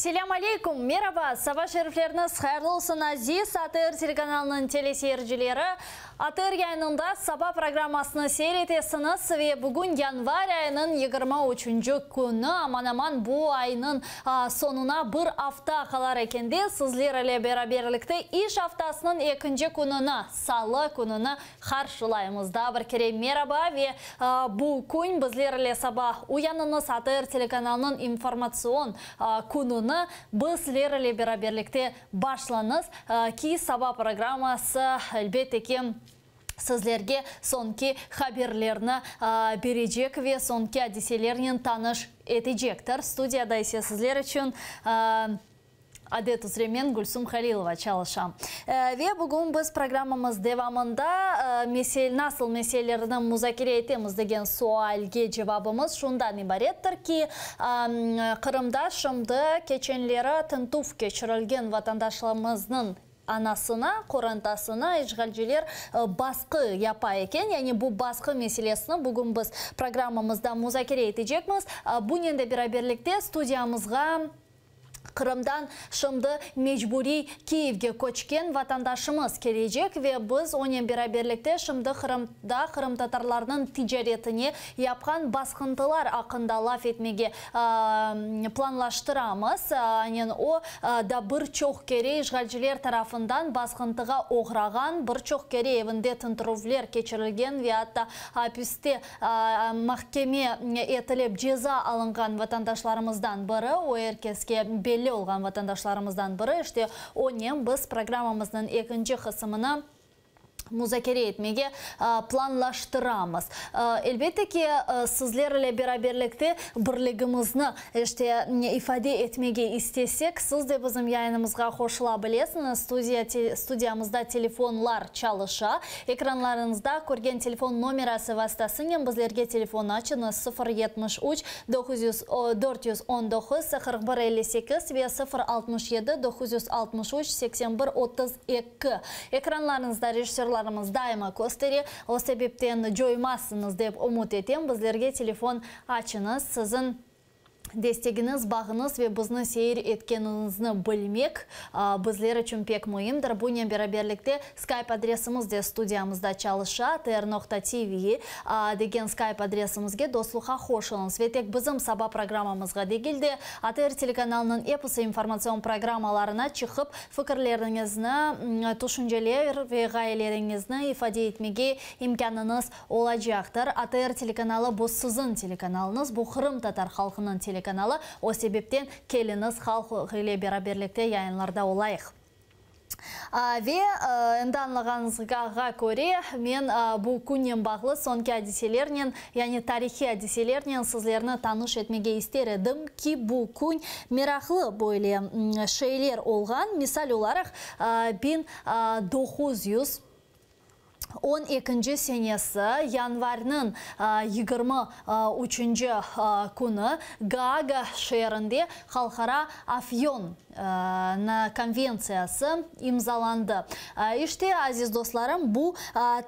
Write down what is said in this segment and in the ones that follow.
Selâm aleyküm, meraba, saba şerifleriñiz hayırlı olsun, aziz ATR telekanalınıñ teleseyircileri! ATR yayınında Saba programmasını seyir etesiñiz ve bugün yanvar ayınıñ 23-nci künü, aman-aman bu aynıñ soñuna bir afta qalar ekende, sizler ile beraberlikte iş aftasınıñ ekinci kününi, salı kününi Qarşılaymız. Daa bir kere meraba ve bu kün bizler ile saba uyanıñız, ATR telekanalınıñ informatsion kününi bizler ile beraberlikte başlañız ki, saba programması, elbette ki, sizlerge soñki haberlerni berecek ve soñki adiselernen tanış etecektir. Studiyada ise sizler içün. Adet üzre men Gülsum Halilova çalışam. Ve bugün biz programmamız devamında nasıl meselelerni muzakere etemiz degen sualge cevabımız şundan ibarettir ki, Qırımda şimdi keçenleri tintüv keçirilgen vatandaşlarımıznıñ anasına, qorantasına işğalciler basqı yapa eken. Yani bu basqı meselesini bugün biz programmamızda muzakere etecekmiz. Bunen de beraberlikte studiyamızğa Qırımdan şimdi mecburiy Kiyevge köçken vatandaşımız kelecek ve biz onen beraberlikte şimdi Qırımda qırımtatarlarnıñ ticaretine yapqan basqıntılar aqqında laf etmege planlaştıramız. Anen o da bir çoq kere işğalciler tarafından basqıntığa oğrağan, bir çoq kere evinde tintürüvler keçirilgen ve atta apiste Mahkeme etilip ceza alınğan vatandaşlarımızdan biri, o er keske belli olğan vatandaşlarımızdan biri, işte onen biz programmamıznıñ ekinci qısımını muzakere etmege planlaştıramız. Elbette ki, sizler ile beraberlikte birligimizni işte ifade etmege istesek, siz de bizim yayınımızğa qoşula bilesiñiz. Studiya, studiyamızda telefonlar çalışa. Ekranlarıñızda körgen telefon nomerası vastasınen bizlerge telefon açıñız, 0 73 900 419 41 58 ve 0 67 963 81 32. Ekranlarıñızda rejissörlarımız daima köstere, o sebepten coymazsıñız dep ümüt etem. Bizlerge telefon açıñız, siziñ destegiñiz, bağıñız ve bizni seyir etkeniñizni bilmek bizler içün pek müimdir. Bunen beraberlikte Skype adresimiz de studiyamızda çalışa, atr.tv degen Skype adresimizge dostluqqa qoşulıñız ve tek bizim saba programmamızğa degil de, ATR telekanalınıñ episi informatsion programmalarına çıqıp, fikirleriñizni, tüşünceler ve ğayeleriñizni ifade etmege imkânıñız olacaqtır. ATR telekanalı bu siziñ telekanalıñız, bu qırımtatar halqınıñ telekanalı, o sebepten keliñiz halq ile beraberlikte yayınlarda olayıq. Ve endi añlağanıñızğa köre, men bu künnen bağlı soñki adiselernen, yani tarihiy adiselernen sizlerni tanış etmege ister edim ki, bu kün meraqlı böyle şeyler olğan, misal olaraq, 1912-nci senesi yanvarniñ 23-nci künü Gaaga şeerinde Halqara Afyon konventsiyası imzalandı. İşte, aziz dostlarım, bu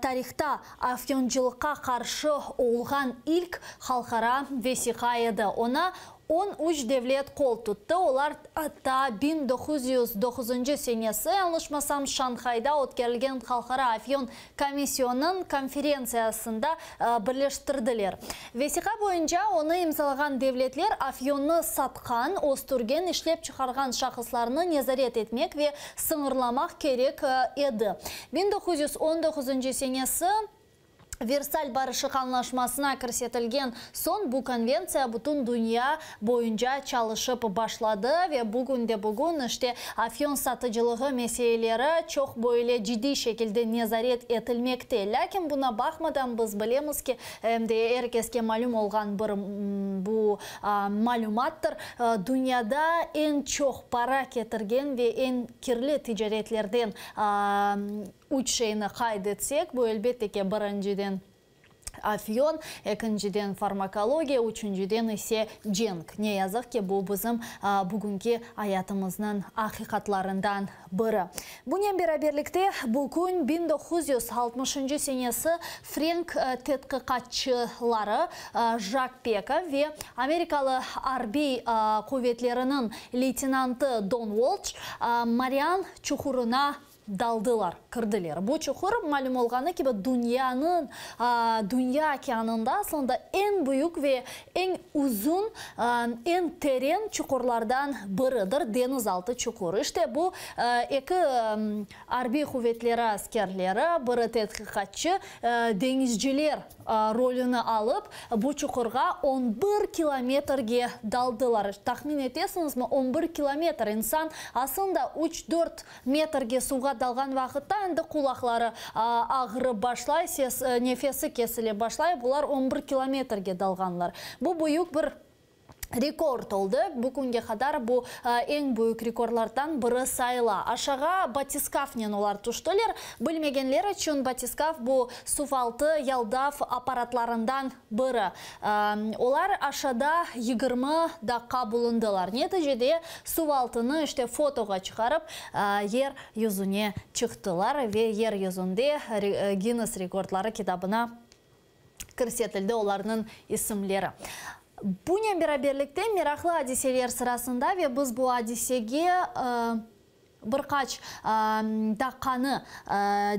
tarihta afyoncılıqqa qarşı olğan ilk halqara vesiqa edi. Oña 13 devlet qol tuttı, olar atta 1909-ncı senesi, yañlışmasam, Şanhayda ötkerilgen Halqara afyon komisyonınıñ konferentsiyasında birleştirdiler. Vesiqa boyunca onı imzalağan devletler afyonnı satqan, östürgen, işlep çıqarğan şahıslarnı nezaret etmek ve sıñırlamaq kerek edi. 1919-ncı senesi Versal barışıq añlaşmasına kirsetilgen soñ bu konventsiya bütün dünya boyunca çalışıp başladı ve bugünde-bugün işte afyon satıcılığı meseleleri çoq böyle ciddiy şekilde nezaret etilmekte. Lâkin buna baqmadan biz bilemiz ki, em de er keske malüm olğan bir bu malümattır, dünyada eñ çoq para ketirgen ve eñ kirli ticaretlerden üç şeyni qayd etsek, bu, elbette ki, birinciden. Afyon, ekinciden farmakologiya, üçünciden ise cenk. Ne yazıq ki, bu bizim bugünki ayatımıznıñ aqiqatlarından biri. Bunen beraberlikte, bu kün 1960-ncı senesi frenk tedqiqatçıları Jak Peka ve amerikalı arbiy quvetleriniñ leytenantı Don Uolş Marian çuqurına Daldılar, kirdiler. Bu çuqur, malüm olğanı kibi, dünyanıñ, dünya okeanında aslında eñ büyük ve eñ uzun, eñ teren çuqurlardan biridir, deñiz altı çuqur. İşte bu eki arbiy quvetleri askerleri, biri tedqiqatçı, deñizciler rolüni alıp, bu çuqurğa on bir kilometrge daldılar. Tahmin etesiñizmi, on bir kilometr! İnsan aslında üç-dört Metrge suvğa dalğan vaqıtta endi qulaqları ağırıp başlay, ses, nefesi kesile başlay. Bular on bir kilometrge dalğanlar. Bu büyük bir rekord oldı. Bu künge qadar bu eñ büyük rekordlardan biri sayıla. Aşağa batiskafnen olar tüştiler. Bilmegenler içün, batiskaf bu suvaltı yaldav apparatlarından biri. Olar aşada 20 daqqa bulundılar. Neticede suv altını işte fotoğa çıqarıp, yer yüzüne çıqtılar ve yer yüzünde Ginnes rekordları kitabına kirsetildi olarnıñ isimleri. Bunen beraberlikte meraqlı adiseler sırasında ve biz bu adisege Bir qaç daqqanı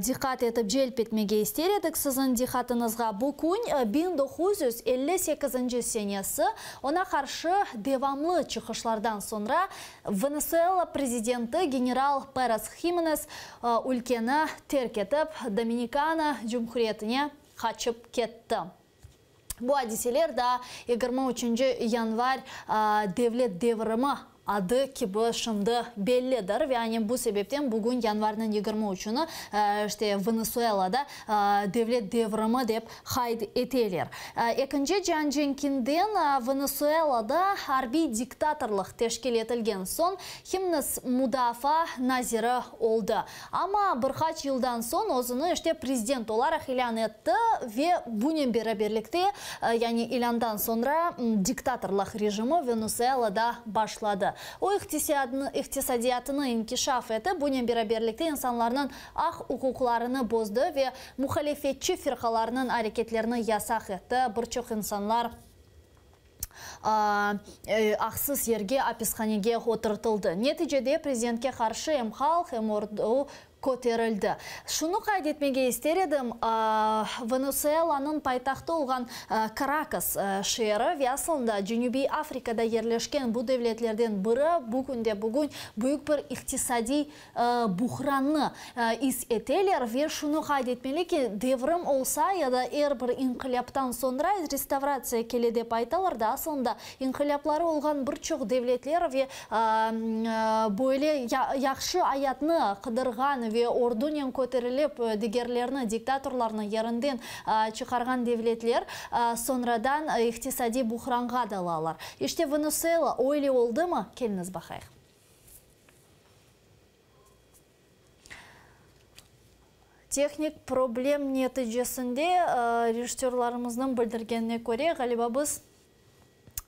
diqqat etip celp etmege ister edik siziñ diqqatıñızğa. Bu kün 1958-nci senesi, oña qarşı devamlı çıqışlardan soñra Venesuela prezidenti general Peres Himenes ülkeni terk etip, Dominikana Cumhuriyetine qaçıp ketti. Bu adiseler daa 23-nci yanvar devlet devrimi adı kibi şimdi bellidir ve ane bu sebepten bugün yanvarniñ 23-üni işte Venesuelada devlet devrimi dep qayd eteler. Ekinci cian cenkinden Venesuelada arbiy diktatorlıq teşkil etilgen soñ Himnes mudafaa naziri oldı. Amma bir qaç yıldan soñ özüni işte prezident olaraq ilân etti ve bunen beraberlikte, yani ilândan soñra diktatorlıq rejimi Venesuelada başladı. O iqtisadiyatını inkişaf etti, bunen beraberlikte insanlarnıñ aq-uquqlarını bozdı ve muhalefetçi firqalarnıñ areketlerini yasaq etti, bir çoq insanlar aqsız yerge apishanege oturtıldı. Neticede prezidentke qarşı em halq, em ordu köterildi. Şunı qayd etmege ister edim, Venesuelanıñ paytahtı olğan Karakas şeeri ve aslında Cenübiy Afrikada yerleşken bu devletlerden biri bugünde-bugün büyük bir iqtisadiy buhrannı is eteler ve şunı qayd etmeli ki, devrim olsa ya da er bir inqilâptan soñra restavratsiya kele dep aytalar da, aslında inqilâpları olğan bir çoq devletler ve böyle yahşı ayatnı qıdırğan ve ordunen köterilip digerlerni, diktatorlarnı yerinden çıqarğan devletler soñradan iqtisadiy buhranğa dalalar. İşte Venesuela öyle oldımı? Keliñiz baqayıq. Tehnik problem neticesinde, rejissörlarımıznıñ bildirgenine köre, ğaliba biz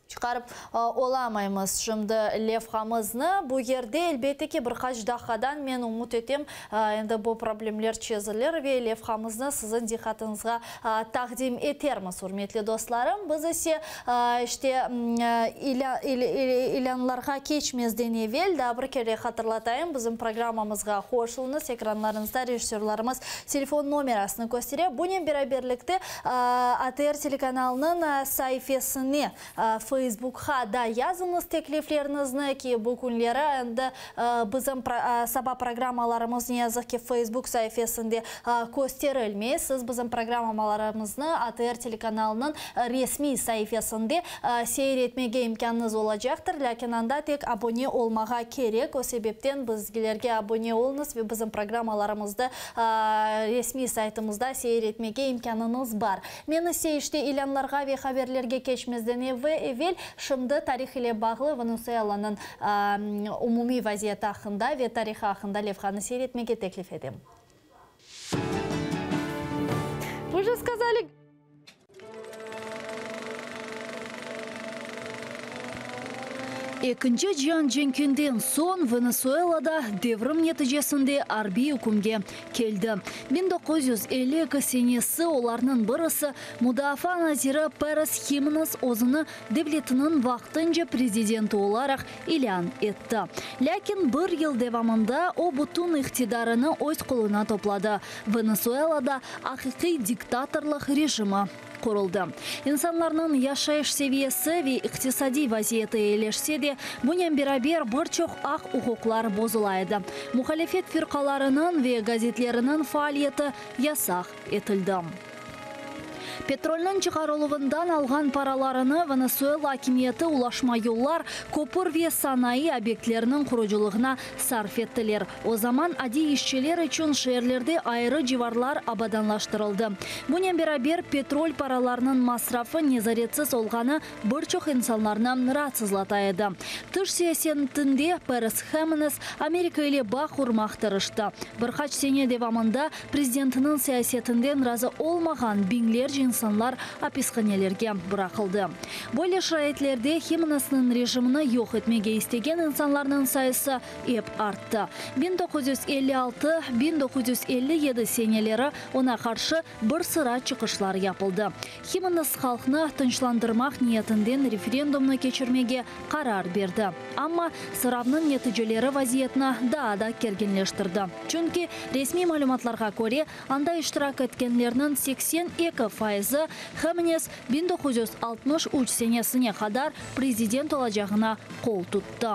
çıqarıp olamaymız şimdi levhamıznı. Bu yerde, elbette ki, bir qaç daqqadan, men ümüt etem, endi bu problemler çezilir ve levhamıznı siziñ diqqatıñızğa taqdim etermiz, ürmetli dostlarım. Biz ise, işte, ilânlarğa keçmezden evel, daa bir kere hatırlatayım, bizim programmamızğa qoşulıñız, ekranlarıñızda rejissörlarımız telefon nomerasını köstere. Bunen beraberlikte, ATR telekanalınıñ saifesine, Facebookqa da yazıñız teklifleriñizni ki, bu künleri endi bizim saba programmalarımız, ne yazıq ki, Facebook saifesinde kösterilmey. Siz bizim programmamalarımıznı ATR telekanalınıñ resmiy saifesinde seyir etmege imkânıñız olacaqtır. Lâkin anda tek abone olmağa kerek. O sebepten bizlerge abone oluñız ve bizim programmalarımızdı resmiy saytımızda seyir etmege imkânıñız bar. Men ise işte ilânlarğa ve haberlerge keçmezden evel, şimdi tarih ile bağlı Venesuelanıñ umumiy vaziyeti aqqında ve tarihı aqqında levhanı seyir etmege teklif etem. Вы же сказали. Ekinci cian cenkinden soñ Venesuelada devrim neticesinde arbiy ükümge keldi. 1952 senesi olarnıñ birisi mudafaa naziri Peres Himenes özüni devletiniñ vaqtınca prezidenti olaraq ilân etti. Lâkin bir yıl devamında o bütün iqtidarını öz qoluna topladı. Venesuelada aqiqiy diktatorlıq rejimi quruldı. İnsanlarnıñ yaşayış seviyesi ve iqtisadiy vaziyeti eyileşse de, bunen beraber bir çoq aq-uquqlar bozula edi. Muhalefet firqalarınıñ ve gazetleriniñ faaliyeti yasaq etildi. Petrolniñ çıqarıluvından alğan paralarını Venesuela akimiyeti ulaşma yollar, köpür ve sanayı obyektleriniñ qurucılığına sarf ettiler. O zaman adiy işçiler içün şeerlerde ayrı civarlar abadanlaştırıldı. Bunen beraber, petrol paralarınıñ masrafı nezaretsiz olğanı bir çoq insanlarnı raatsızlata edi. Tış siyasetinde Peres Hemenes Amerika ile bağ qurmaq tırıştı. Bir qaç sene devamında prezidentiniñ siyasetinden razı olmağan biñlerce insanlar apishanelerge bıraqıldı. Böyle şaraitlerde Hemenesniñ rejimini yoq etmege istegen insanlarnıñ sayısı ep arttı. 1956, 1957 seneleri oña qarşı bir sıra çıqışlar yapıldı. Himenes halqnı tınçlandırmaq niyetinden referendumnı keçirmege qarar berdi. Amma soravnıñ neticeleri vaziyetni daa da kerginleştirdi. Çünki, resmiy malümatlarğa köre, anda iştirak etkenlerniñ 82 fayızı Himenes 1963 senesine qadar prezident olacağına qol tuttı.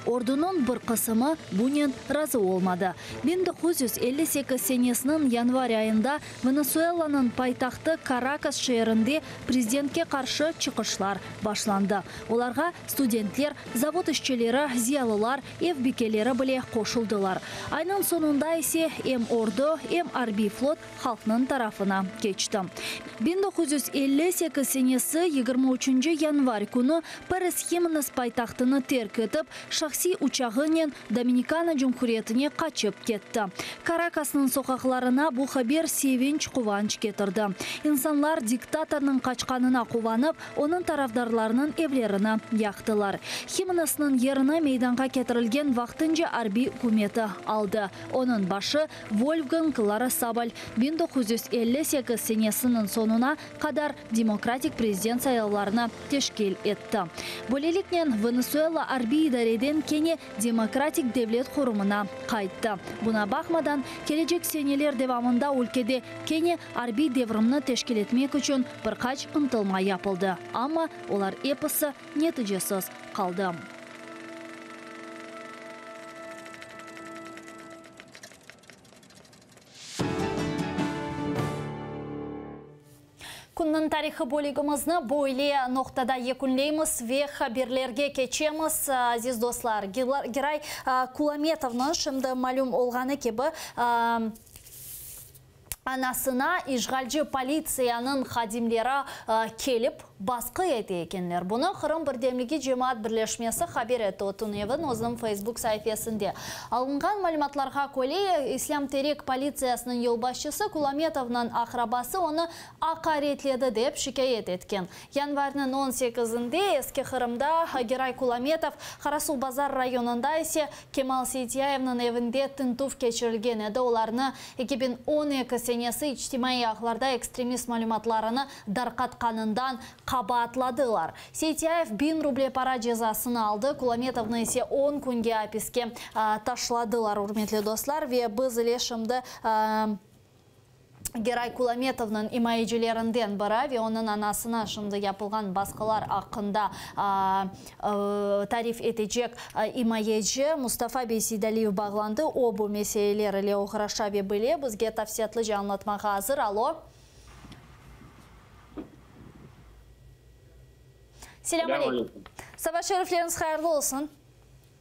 Ordunıñ bir qısımı bunen razı olmadı. 1958 senesiniñ yanvar ayında Venesuelanıñ paytahtı Karakas şeerinde prezidentke qarşı çıqışlar başlandı. Olarğa studentler, zavod işçileri, ziyalılar, ev bikeleri bile qoşuldılar. Aynıñ soñunda ise em ordu, em arbiy flot halqnıñ tarafına keçti. 1958 senesi 23 yanvar künü Peres Himenes paytahtını terk etip, şahsiy uçağınen Dominikana Cumhuriyetine qaçıp ketti. Karakasnıñ soqaqlarına bu haber sevinç-quvanç ketirdi. İnsanlar diktatornıñ qaçqanına quvanıp, onıñ tarafdarlarınıñ evlerini yaqtılar. Himenesniñ yerini meydanğa ketirilgen vaqtınca arbiy ükümeti aldı. Onıñ başı Volfgang Larasabal 1958 senesiniñ soñuna qadar demokratik prezident saylavlarını teşkil etti. Böyleliknen, Venesuela arbiy idareden kene demokratik devlet qurumına qayttı. Buna baqmadan, kelecek seneler devamında ülkede kene arbiy devrimni teşkil etmek içün bir qaç ıntılma yapıldı, amma olar episi neticesiz qaldı. Künniñ tarihı bölügimizni böyle noqtada yekünleymiz ve haberlerge keçemiz. Aziz dostlar, Giray Kulametovnıñ şimdi malüm olğanı kibi, anasına işğalci politsiyanıñ hadimleri kelip basqı ete ekenler. Bunı Qırım birdemligi cemaat birleşmesi haber etti o tünevin özüniñ Facebook saifesinde. Alınğan malümatlarğa köre, İslâm Terek politsiyasınıñ yolbaşçısı Kulametovnıñ aqrabası onı aqaretledi dep şikâyet etken. Yanvarniñ on sekizinde Eski Qırımda Geray Kulametov, Qarasuvbazar rayonında ise Kemal Seytiyayevniñ evinde tintüv keçirilgen edi. Olarnı 2012 senesi içtimaiy ağlarda ekstremist malümatlarını darqatqanından qabaatladılar. Seytiyayev biñ ruble para cezasını aldı, Kulametovnı ise on künge apiske taşladılar, ürmetli dostlar. Ve biz ile şimdi Geray Kulametovnıñ imayecilerinden biri ve onıñ anasına şimdi yapılğan basqılar aqqında tarif etecek imayeci Mustafa bey Seydaliyev bağlandı. O, bu meseleler ile oğraşa ve bile. Bizge tafsilâtlıca añlatmağa azır. Alo. Selâm aleyküm. Saba şerifleriñiz hayırlı olsun.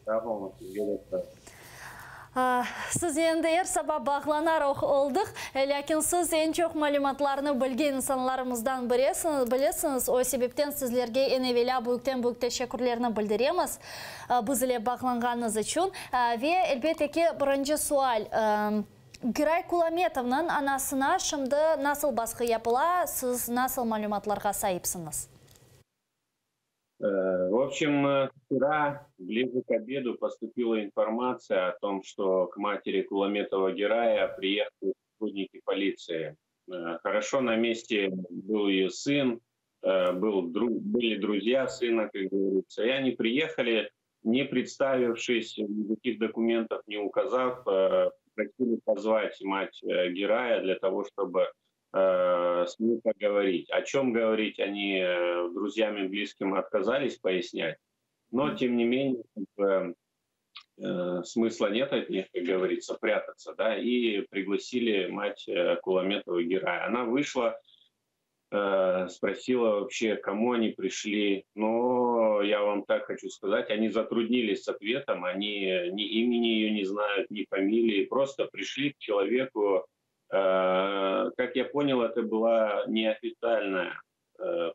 Sağ oluñ, sizge de sağ. Siz endi er saba bağlanar oldıq, lâkin siz eñ çoq malümatlarnı bilgen insanlarımızdan bilesiñiz, o sebepten sizlerge eñ evelâ büyükten-büyük teşekkürlerni bildiremiz, biz ile bağlanğanıñız içün. Ve, elbette ki, birinci sual, Giray Kulametovnıñ anasına şimdi nasıl basqı yapıla, siz nasıl malümatlarğa saipsiñiz? В общем, вчера ближе к обеду поступила информация о том, что к матери Куламетова Герая приехали сотрудники полиции. Хорошо, на месте был ее сын, был друг, были друзья сына, как говорится. И они приехали, не представившись, никаких документов не указав, просили позвать мать Герая для того, чтобы с ней поговорить. О чем говорить, они друзьям и близким отказались пояснять. Но, тем не менее, смысла нет от них, как говорится, прятаться. Да, и пригласили мать Куламетова Герая. Она вышла, спросила вообще, кому они пришли. Но я вам так хочу сказать, они затруднились с ответом, они ни имени ее не знают, ни фамилии, просто пришли к человеку. Как я понял, это было неофициальное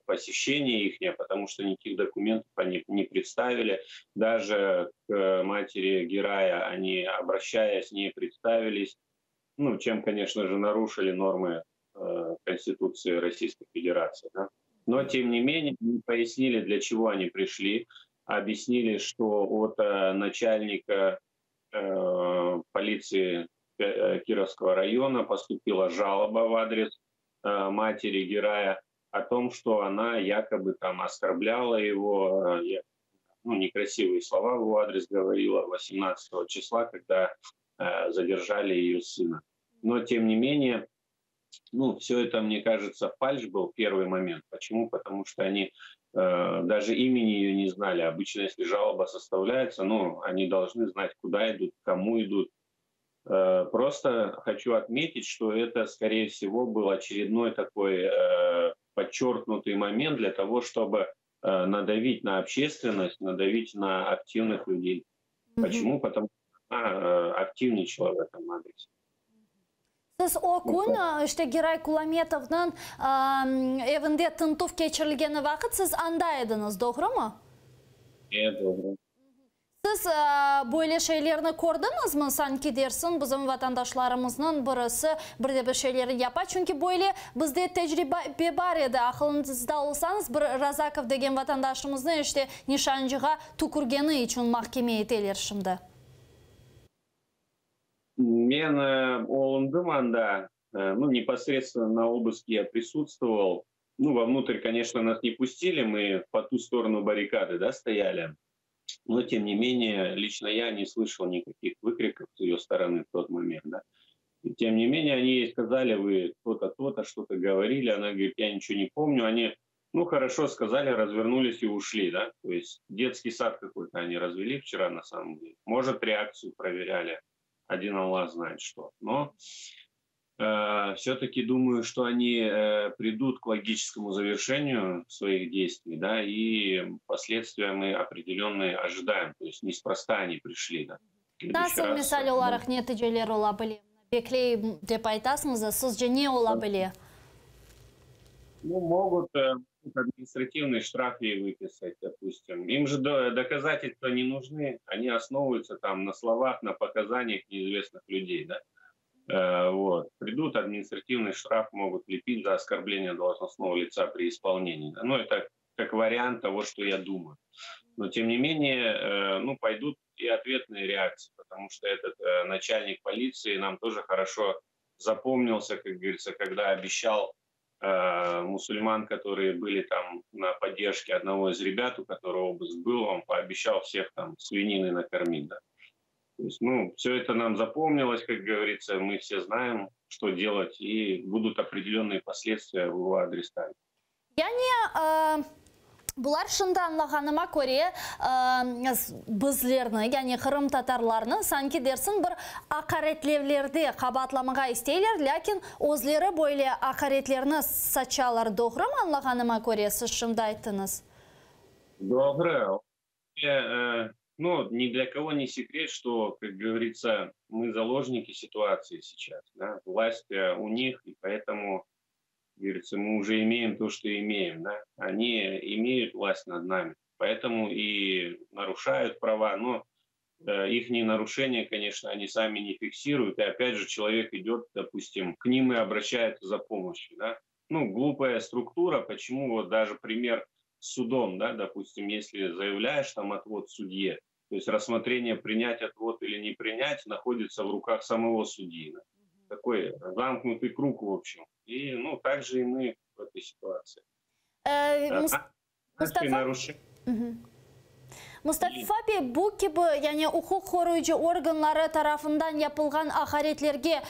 посещение их, потому что никаких документов они не представили. Даже к матери Герая они, обращаясь, не представились. Ну, чем, конечно же, нарушили нормы Конституции Российской Федерации. Да? Но, тем не менее, пояснили, для чего они пришли. Объяснили, что от начальника полиции Кировского района поступила жалоба в адрес матери Герая о том, что она якобы там оскорбляла его, ну, некрасивые слова в его адрес говорила 18 числа, когда задержали ее сына. Но, тем не менее, ну, все это, мне кажется, фальшь был первый момент. Почему? Потому что они даже имени ее не знали. Обычно, если жалоба составляется, ну, они должны знать, куда идут, кому идут. Просто хочу отметить, что это, скорее всего, был очередной такой подчеркнутый момент для того, чтобы надавить на общественность, надавить на активных людей. Угу. Почему? Потому что она активничала в этом адресе. Siz o kün işte Giray Kulametovnıñ evinde tintüv keçirilgeni vaqıt siz anda ediñiz, doğrumı? Evet, doğru. Siz böyle şeylerni kördiñizmi, sanki dersiñ bizim vatandaşlarımıznıñ birisi bir de bir şeyleri yapa? Çünki böyle bizde tecribe bar edi, aqılıñızda olsañız, bir Razakov degen vatandaşımıznı işte nişancığa tükürgeni içün mahkeme eteler şimdi. Men olundım anda, ну, непосредственно на обыске я присутствовал. Ну, вовнутрь, конечно, нас не пустили, мы по ту сторону баррикады, да, стояли. Но, тем не менее, лично я не слышал никаких выкриков с ее стороны в тот момент, да. И, тем не менее, они ей сказали, вы то-то, то-то, что-то говорили. Она говорит, я ничего не помню. Они, ну, хорошо сказали, развернулись и ушли, да. То есть детский сад какой-то они развели вчера на самом деле. Может, реакцию проверяли. Один Аллах знает что. Но все-таки думаю, что они придут к логическому завершению своих действий, да, и последствия мы определенные ожидаем. То есть неспроста они пришли, да. Nasıl misal olaraq neticeler ola bile? Bekley dep aytasıñız, sizce ne ola bile? Ну, могут административный штраф ей выписать, допустим. Им же доказательства не нужны, они основываются там на словах, на показаниях неизвестных людей, да. Вот. Придут, административный штраф могут лепить за оскорбление должностного лица при исполнении. Да? Ну, это как вариант того, что я думаю. Но, тем не менее, ну, пойдут и ответные реакции, потому что этот начальник полиции нам тоже хорошо запомнился, как говорится, когда обещал мусульман, которые были там на поддержке одного из ребят, у которого обыск был, он пообещал всех там свининой накормить. Да. То есть, ну, все это нам запомнилось, как говорится, мы все знаем, что делать, и будут определенные последствия в его адрес. Yani bular şimdi añlağanıma köre bizlerni, yani qırımtatarlarnı sanki dersiñ bir aqaretlevlerde qabaatlamağa isteyler, lâkin özleri böyle aqaretlerni saçalar. Doğrumı añlağanıma köre, siz şimdi ayttıñız? Doğru. Ну, ни для кого не секрет, что, как говорится, мы заложники ситуации сейчас. Да? Власть у них, и поэтому, как говорится, мы уже имеем то, что имеем. Да? Они имеют власть над нами, поэтому и нарушают права, но их нарушения, конечно, они сами не фиксируют. И опять же, человек идет, допустим, к ним и обращается за помощью. Да? Ну, глупая структура, почему вот даже пример. судом, да, допустим, если заявляешь там отвод судье, то есть рассмотрение, принять отвод или не принять, находится в руках самого судьи. Да? Такой замкнутый круг, в общем. И, ну, также и мы в этой ситуации. Mustafa, нарушение. Mustafa bey, bu kibi, yani uquq qoruyıcı organları tarafından yapılğan aqaretlerge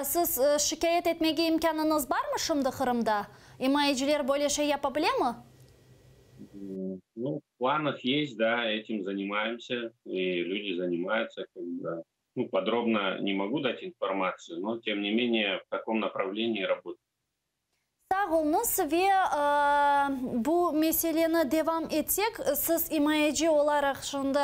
siz şikâyet etmege imkânıñız barmı şimdi Qırımda? İmayeciler böyle şey yapa bilemi? Ну, в планах есть, да, этим занимаемся, и люди занимаются, как бы, ну, подробно не могу дать информацию, но, тем не менее, в таком направлении работаем. Sağ oluñız ve bu meseleni devam etsek, siz imayeci olaraq şimdi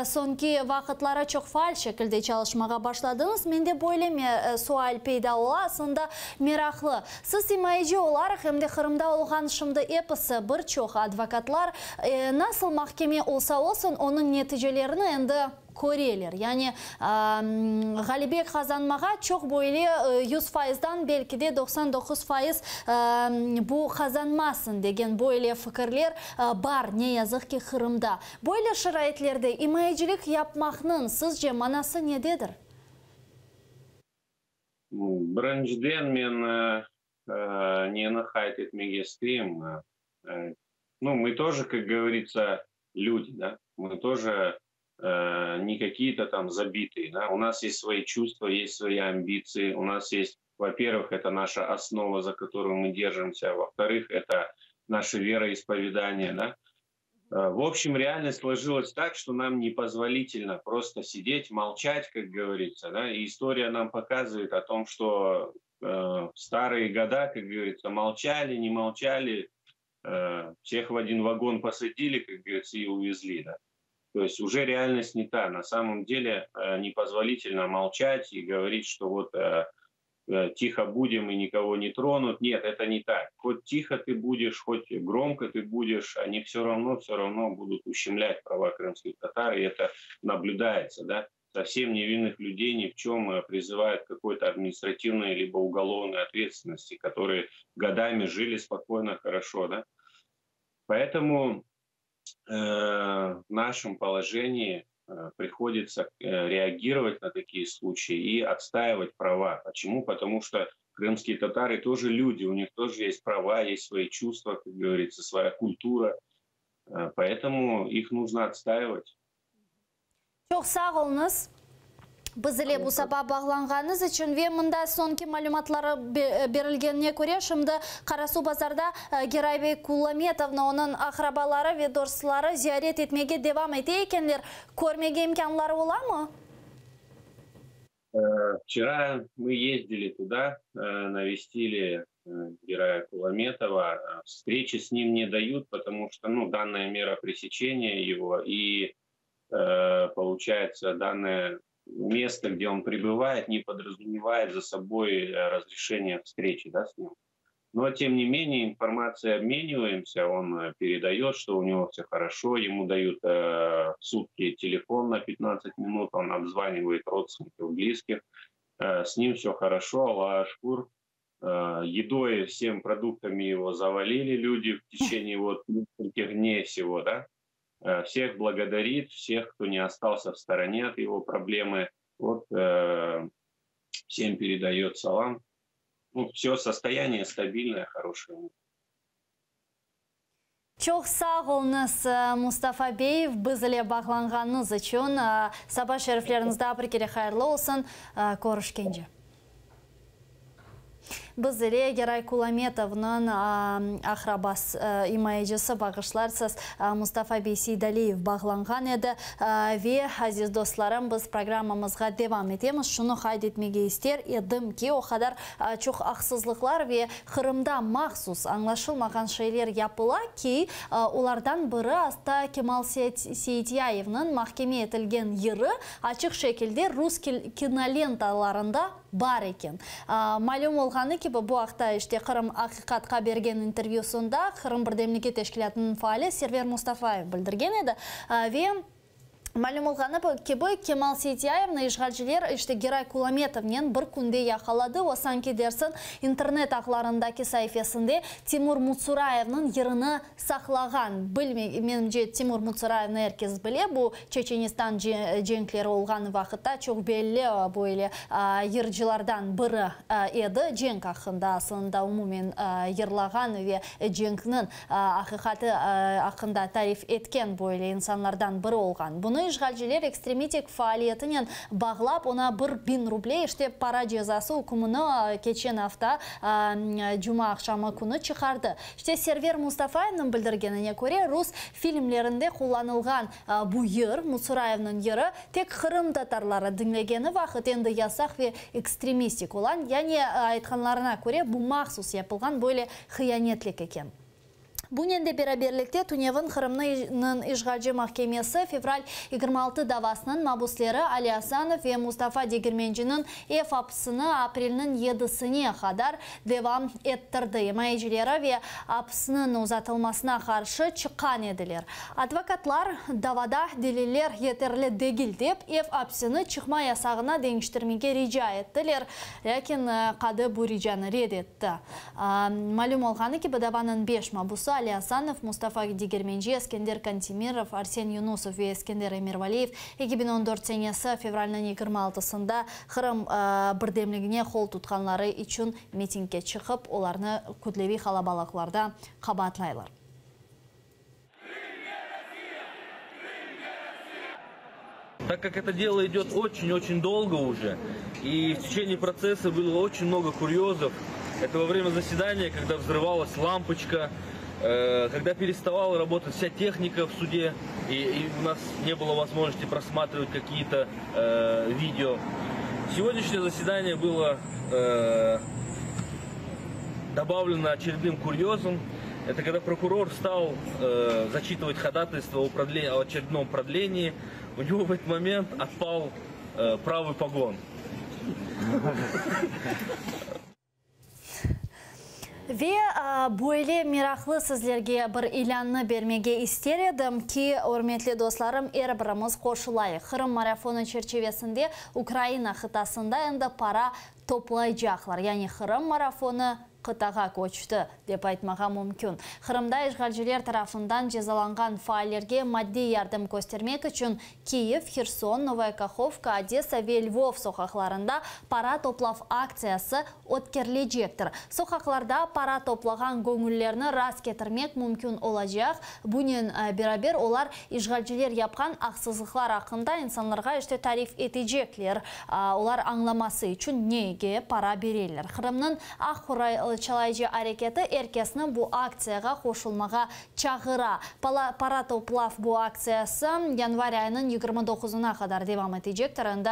soñki vaqıtları çoq faal şekilde çalışmağa başladıñız. Mende böyle sual peyda ola, aslında meraqlı. Siz imayeci olaraq em de Qırımda olğan şimdi episi bir çoq advokatlar nasıl mahkeme olsa olsun, onıñ neticelerini endi köreler. Yani ğalebe qazanmağa çoq böyle 100%dan belki de 99% bu qazanmasın degen böyle fikirler bar ne yazıq ki Qırımda. Böyle şaraitlerde imayecilik yapmaqnıñ sizce manası nededir? Birinciden men neni qayd etmege isteyim. Ну, мы тоже, как говорится, люди, да? Мы тоже не какие-то там забитые, да? У нас есть свои чувства, есть свои амбиции, у нас есть, во-первых, это наша основа, за которую мы держимся, во-вторых, это наше вероисповедание, да? В общем, реальность сложилась так, что нам непозволительно просто сидеть, молчать, как говорится, да? И история нам показывает о том, что в старые года, как говорится, молчали, не молчали, всех в один вагон посадили, как говорится, и увезли, да? То есть уже реальность не та. На самом деле непозволительно молчать и говорить, что вот тихо будем и никого не тронут. Нет, это не так. Хоть тихо ты будешь, хоть громко ты будешь, они все равно будут ущемлять права крымских татар, и это наблюдается, да. Совсем невинных людей ни в чем призывают к какой-то административной либо уголовной ответственности, которые годами жили спокойно, хорошо, да. Поэтому в нашем положении приходится реагировать на такие случаи и отстаивать права. Почему? Потому что крымские татары тоже люди, у них тоже есть права, есть свои чувства, как говорится, своя культура. Поэтому их нужно отстаивать. Çoq sağ oluñız. Biz ile bu saba bağlanğanıñız içün ve mında soñki malümatları berilgenine köre, şimdi Qarasuvbazarda Geray bey Kulametovnı onıñ aqrabaları ve dostları ziyaret etmege devam ete ekenler, körmege imkânları olamı? Вчера мы ездили туда, навестили Герая Куламетова. Встречи с ним не дают, потому что, ну, данная мера пресечения его и, получается, данное место, где он пребывает, не подразумевает за собой разрешение встречи, да, с ним. Но, тем не менее, информацией обмениваемся, он передает, что у него все хорошо, ему дают в сутки телефон на 15 минут, он обзванивает родственников, близких, с ним все хорошо, Allağa şükür. Едой, всем продуктами его завалили люди в течение вот нескольких дней всего, да. Всех благодарит, всех, кто не остался в стороне от его проблемы. Вот всем передает салам. Ну, все состояние стабильное, хорошее. Çoq sağ oluñız, Mustafa bey, biz ile bağlanğanıñız içün. Saba şerifleriñiz daa bir kere hayırlı olsun. Körüşkence. Biz ile Geray Kulametovnıñ aqrabası, imayecisi, bağışlarsız, Mustafa bey Seydaliyev bağlanğan edi. Ve, aziz dostlarım, biz programmamızğa devam etemiz. Şunı qayd etmege ister edim ki, o qadar çoq aqsızlıqlar ve Qırımda mahsus añlaşılmağan şeyler yapıla ki, olardan biri atta Kemal Seytiyayevniñ mahkeme etilgen yırı açıq şekilde rus kinolentalarında bar eken. Malüm olğanı kibi, bu aqta işte Qırım Aqiqatqa bergen intervyusında Qırım Birdemligi teşkilâtınıñ faali Server Mustafayev bildirgen edi. Ve Malüm olğanı kibi, Kemal Seytiyayevni işğalciler işte Geray Kulametovnen bir künde yaqaladı, o, sanki dersin, internet ağlarındaki saifesinde Timur Mutsurayevniñ yerini saqlağan. Menimce, Timur Mutsurayevni er kes bile, bu Çeçenistan cenkleri olğan vaqıtta çoq belli böyle yırcılardan biri edi. Cenk aqqında aslında umumen yırlağan ve cenkniñ aqiqatı aqqında tarif etken böyle insanlardan biri olğan. Bunı işğalciler ekstremitik faaliyetinen bağlap, oña 1000 ruble, işte, para cezası ükmüni keçen afta cumaaqşamı künü çıqardı. İşte, Server Mustafayevniñ bildirgenine köre, rus filmlerinde qullanılğan bu yır, Mutsurayevniñ yırı, tek qırımtatarları diñlegeni vaqıt endi yasaq ve ekstremistik olan, yani, aytqanlarına köre, bu mahsus yapılğan böyle hıyanetlik eken. Bunen de beraberlikte tünevin Qırımnıñ işğalci mahkemesi fevral 26 davasınıñ mabusleri Ali Asanov ve Mustafa Degermenciniñ ev apsini aprelniñ yedisine qadar devam ettirdi. İmayecileri ve apsniñ uzatılmasına qarşı çıqqan ediler. Advokatlar, davada deliller yeterli degil dep, ev apsini çıqma yasağına deñiştirmege rica ettiler, lâkin qadı bu ricanı red etti. Malüm olğanı kibi, davanıñ beş mabusı, Ali Asanov, Mustafa Degermenci, Eskender Kantemirov, Arsen Yunusov ve Eskender Emirvaliyev 2014 senesi fevralniñ 26-sında Qırım birdemligine qol tutqanları içün mitingge çıqıp, olarnı kütleviy qalabalıqlarda qabaatlaylar. Так как это дело идет очень-очень долго уже, и в течение процесса было очень много курьезов, это во время заседания, когда взрывалась лампочка, э, когда переставала работать вся техника в суде, и, и у нас не было возможности просматривать какие-то э, видео. Сегодняшнее заседание было э, добавлено очередным курьезом. Это когда прокурор стал э, зачитывать ходатайство о, продле... о очередном продлении, у него в этот момент отпал э, правый погон. Ve böyle meraqlı sizlerge bir ilânnı bermege ister edim ki, ürmetli dostlarım, er birimiz qoşulayıq. Qırım marafonı çerçivesinde Ukraina qıtasında endi para toplaycaqlar. Yani Qırım marafonı qıtağa köçti, dep aytmağa mümkün. Qırımda işğalciler tarafından cezalanğan faallerge maddiy yardım köstermek içün Kiyev, Herson, Novaya Kahovka, Odesa ve Lvov soqaqlarında para toplav aktsiyası ötkerilecektir. Soqaqlarda para toplağan göñüllerni rast ketirmek mümkün olacaq. Bunen beraber olar işğalciler yapqan aqsızlıqlar aqqında insanlarğa işte tarif etecekler, olar añlaması içün nege para bereler. Qırımnıñ aq qorçalayıcı areketi er kesni bu aktsiyağa qoşulmağa çağıra. Para toplav bu aktsiyası yanvar ayınıñ 29-ına qadar devam etecektir. Endi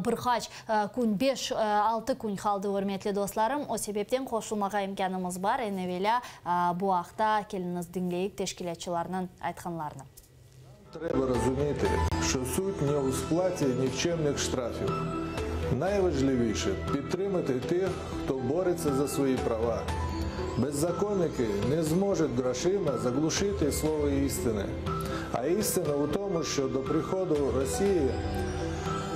bir qaç kün, beş, altı kün qaldı, ürmetli dostlarım. O sebepten qoşulmağa imkânımız bar. Eñ evelâ bu aqta keliñiz diñleyik teşkilâtçılarnıñ aytqanlarını. Треба розуміти, що суть не у сплаті нікчемних штрафів. Найважливіше підтримати тих, хто бореться за свої права. Беззаконники не зможуть грошима заглушити слово істини. А істина у тому, що до приходу Росії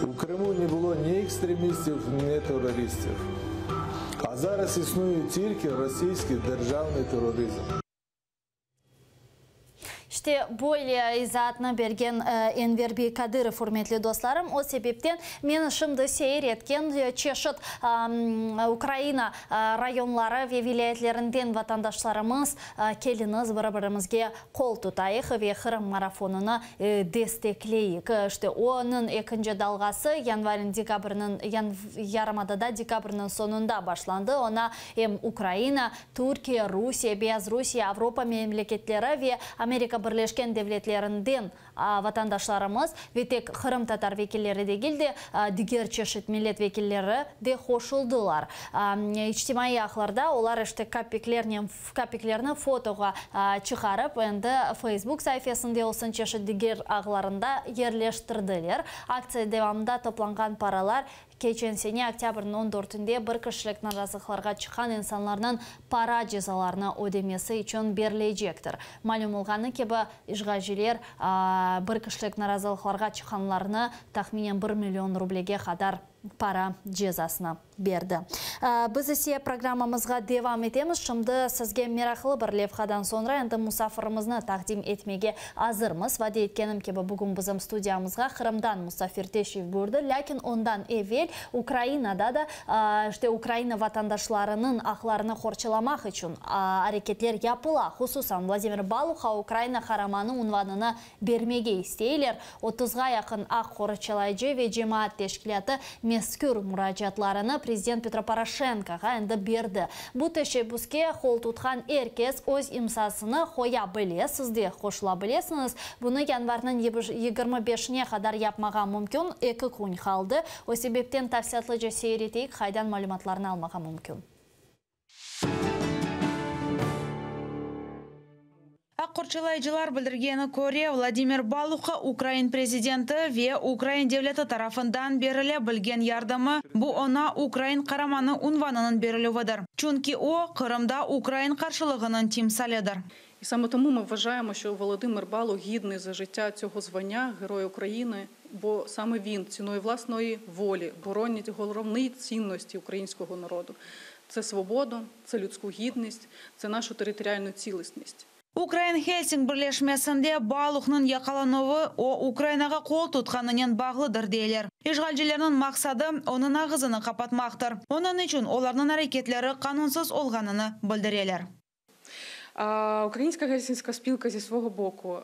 у Криму не було ні екстремістів, ні терористів. А зараз існує тільки російський державний тероризм. İşte böyle izaatnı bergen Enver bey Kadırov, ürmetli dostlarım. O sebepten men şimdi seyir etken çeşit Ukraina rayonları ve vilâyetlerinden vatandaşlarımız, keliñiz bir-birimizge qol tutayıq ve Qırım marafonını destekleyik. İşte onıñ ekinci dalğası yanvarın dekabrniñ yarımadada dekabrniñ soñunda başlandı. Oña em Ukraina, Türkiye, Rusiye, Beyazrusiye, Avropa memleketleri ve Amerika Birleşken Devletlerinden vatandaşlarımız ve tek qırımtatar vekilleri degil de, diger çeşit millet vekilleri de qoşuldılar. İçtimaiy ağlarda olar işte kapiklernen kapiklerni fotoğa çıqarıp, endi Facebook saifesinde olsun, çeşit diger ağlarında yerleştirdiler. Aktsiya devamında toplanğan paralar keçen sene oktâbrniñ 14-ünde bir kişilik narazılıqlarğa çıqqan insanlarnıñ para cezalarını ödemesi içün berilecektir. Malüm olğanı kibi. işğalciler bir kişilik narazılıqlarğa çıqqanlarnı tahminen bir million rublege qadar para cezasını berdi. Biz ise programmamızğa devam etemiz. Şimdi sizge meraqlı bir levhadan soñra endi musafirimizni taqdim etmege azırmız. Vade etkenim kibi, bugün bizim studiyamızğa Qırımdan musafir teşrif buyurdı. Lâkin ondan evel Ukrainada da, işte, Ukraina vatandaşlarınıñ aqlarını qorçalamaq içün areketler yapıla. Hususan, Vladimir Baluhqa Ukraina Qaramanı unvanını bermege isteyler. Otuzğa yaqın aq qorçalayıcı ve cemaat teşkilâtı mezkür muracaatlarını prezident Petro Poroşenkoğa endi berdi. Bu teşebbüske qol tutqan er kes öz imzasını qoya bile, siz de qoşula bilesiñiz. Bunı yanvarniñ 25-ine qadar yapmağa mümkün, eki kün qaldı. O sebepten tafsilâtlıca seyir eteyik, qaydan malümatlarnı almağa mümkün. Aq qorçalayıcılar bildirgeni köre, Vladimir Baluhqa Ukrain prezidenti ve ukrain devleti tarafından berile bilgen yardımı, bu oña Ukrain Qaramanı unvanınıñ berilüvidir. Çünki o, Qırımda ukrain qarşılığınıñ timsalidir. І саме тому ми вважаємо, що Володимир Балух гідний за життя цього звання Героя України, бо саме він ціною власної волі боронить головні цінності українського народу. Це свободу, це людську гідність, це нашу територіальну цілісність. Ukrain Helsing birleşmesinde Baluhnıñ yaqalanuvı o, Ukrainağa qol tutqanınen bağlıdır, deyler. İşğalcilerniñ maqsadı, onıñ ağızını qapatmaqtır. Onıñ içün olarnıñ areketleri qanunsız olğanını bildireler. Українська гельсінська спілка зі свого боку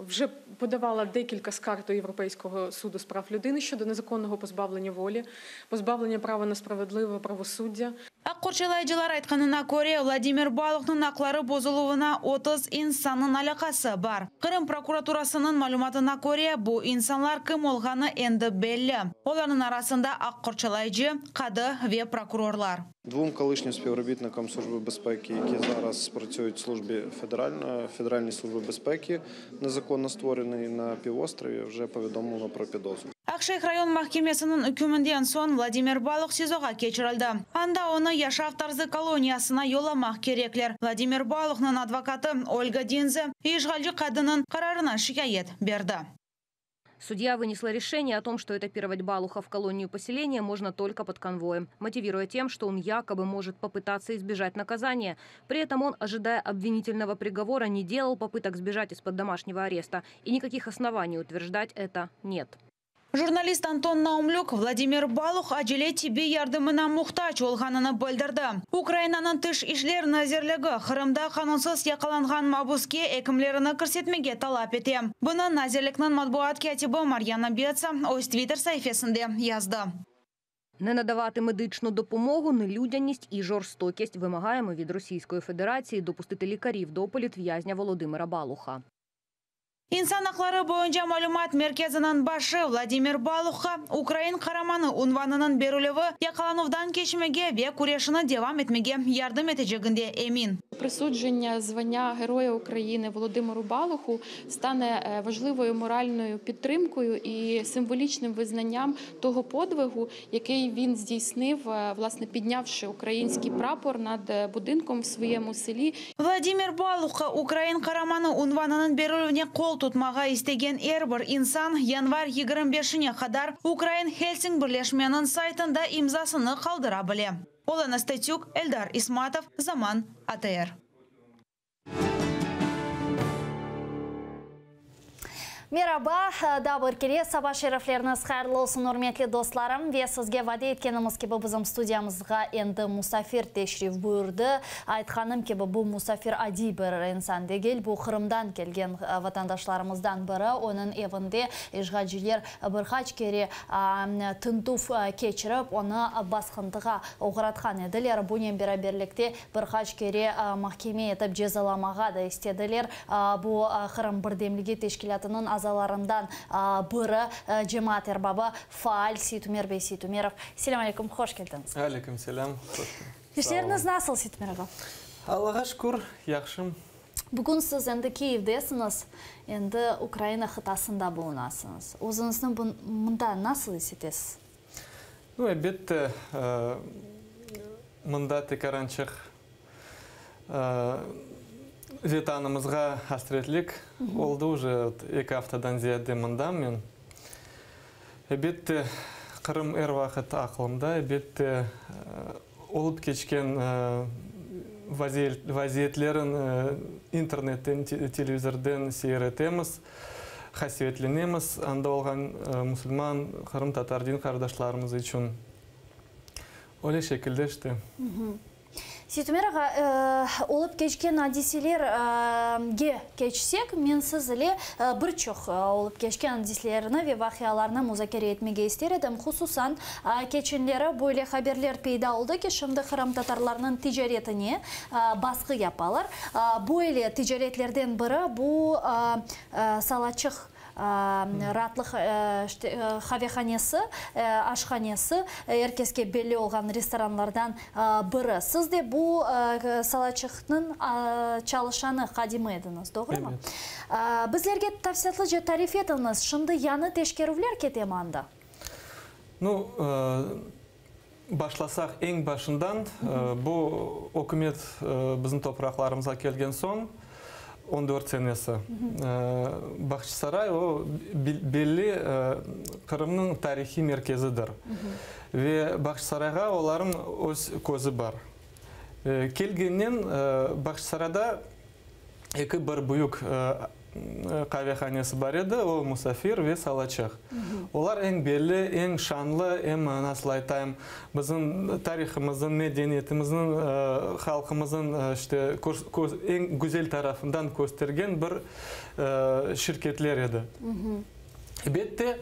вже подавала декілька скарг до Європейського суду з прав людини щодо незаконного позбавлення волі, позбавлення права на справедливе правосуддя. Aq qorçalayıcılar aytqanına köre, Vladimir Baluhnıñ aqları bozuluvına 30 insannıñ alâqası bar. Qırım prokuraturasınıñ malümatına köre, bu insanlar kim olğanı endi belli. Olarnıñ arasında aq qorçalayıcı, qadı ve prokurorlar. Двом колишнім співробітникам Служби безпеки, які зараз працюють в службі федеральної, Федеральній службі безпеки, незаконно створеній на півострові, вже повідомлено про підозру. Aqşeyh rayon mahkemesiniñ ükmünden soñ Vladimir Baluh SİZOğa keçirildi. Anda onı yaşav tarzı koloniyasına yollamaq kerekler. Vladimir Baluhnıñ advokatı Olga Dinze işğalci qadınıñ qararına şikâyet berdi. Судья вынесла решение о том, что этапировать Балуха в колонию поселения можно только под конвоем, мотивируя тем, что он якобы может попытаться избежать наказания. При этом он, ожидая обвинительного приговора, не делал попыток сбежать из-под домашнего ареста. И никаких оснований утверждать это нет. Jurnalist Anton Naumlük Vladimir Baluh acele tibbiy yardımına muhtac olğanını bildirdi. Ukrainanıñ Tış işler nazirligi Qırımda qanunsız yaqalanğan mabüske ekimlerini kirsetmege talap ete. Bunı nazirlikniñ matbuat kâtibi Maryana Betsa öz Twitter saifesinde yazdı. Не надавати медичну допомогу, нелюдяність і жорстокість вимагаємо від Російської Федерації допустити лікарів до політв'язня Володимира Балуха. İnsan aqları boyunca malümat merkeziniñ başı Vladimir Baluhqa Ukrain Qaramanı unvanınıñ berilüvi yaqalanuvdan keçmege ve küreşini devam etmege yardım eteceginde emin. Присудження звання Героя України Володимиру Балуху стане важливою моральною підтримкою і символічним визнанням того подвигу, який він здійснив, власне, піднявши український прапор над будинком в своєму селі. Vladimir Baluhqa Ukrain Qaramanı unvanınıñ berilüvine qol tutmağa istegen er bir insan yanvar 25-ine qadar Ukrain Helsing birleşmeniñ saytında imzasını qaldıra bile. Olena Stetük, Eldar İsmatov, Zaman, ATR. Meraba, daa bir kere saba şerifleriñiz hayırlı olsun, ürmetli dostlarım. Ve sizge vade etkenimiz kibi bizim studiyamızğa endi musafir teşrif buyurdı. Aytqanım kibi bu musafir adiy bir insan degil. Bu Qırımdan kelgen vatandaşlarımızdan biri. Onıñ evinde işğalciler bir qaç kere tintüv keçirip, onı basqıntığa oğratqan ediler. Bunen beraberlikte bir qaç kere mahkeme etip cezalamağa da istediler. Bu Qırım birdemligi teşkilâtınıñ azalarından biri cemaat erbabı faal Seytumer bey Seytumerov. Selâm aleyküm, hoş keldiñiz. Aleyküm selâm. İşleriñiz nasıl, Seytumer ağa? Allağa şükür, yahşım. Bugün siz endi Kiyevdesiñiz, endi Ukraina qıtasında bulunasıñız. Özüñizni mında nasıl is etesiz? Nu, elbette, mında tekarançıq. Vetanımızğa hasretlik oldı, uje eki aftadan ziyade mındam men. Elbette, Qırım er vaqıt aqlımda, elbette, olıp keçken vaziyetlerin internetten, televizorden seyir etemiz, qasevetlenemiz anda olğan musulman, qırımtatar din qardaşlarımız içün. Öyle şekilde işte. Seytumer ağa, olıp keçken adiselerge keçsek, men siz ile bir çoq olıp keçken adiselerni ve vaqialarnı muzakere etmege ister edim. Hususan, keçenleri böyle haberler peyda oldı ki, şimdi qırımtatarlarnıñ ticaretine basqı yapalar. Böyle ticaretlerden biri bu Salaçıq Raatlıq qavehanesi, aşhanesi, er keske belli olğan restoranlardan biri. Siz de bu Salaçıqnıñ çalışanı, hadimi ediñiz, doğrumı? Evet. Bizlerge tafsilâtlıca tarif etiñiz, şimdi yañı teşkerüvler ketemi anda? Nu, başlasaq eñ başından, bu ükümet bizim topraqlarımıza kelgen soñ, on dört senesi, Bağçasaray o belli Qırımnıñ tarihiy merkezidir. Ve Bağçasarayğa olarnıñ öz közü bar. Kelgennen Bağçasarayda eki bir büyük qavehanesi bar edi, o Musafir ve Salaçıq. Olar eñ belli, eñ şanlı, em, nasıl aytayım, bizim tarihımıznıñ, medeniyetimizniñ, halqımıznıñ işte eñ güzel tarafından köstergen bir şirketler edi. Elbette,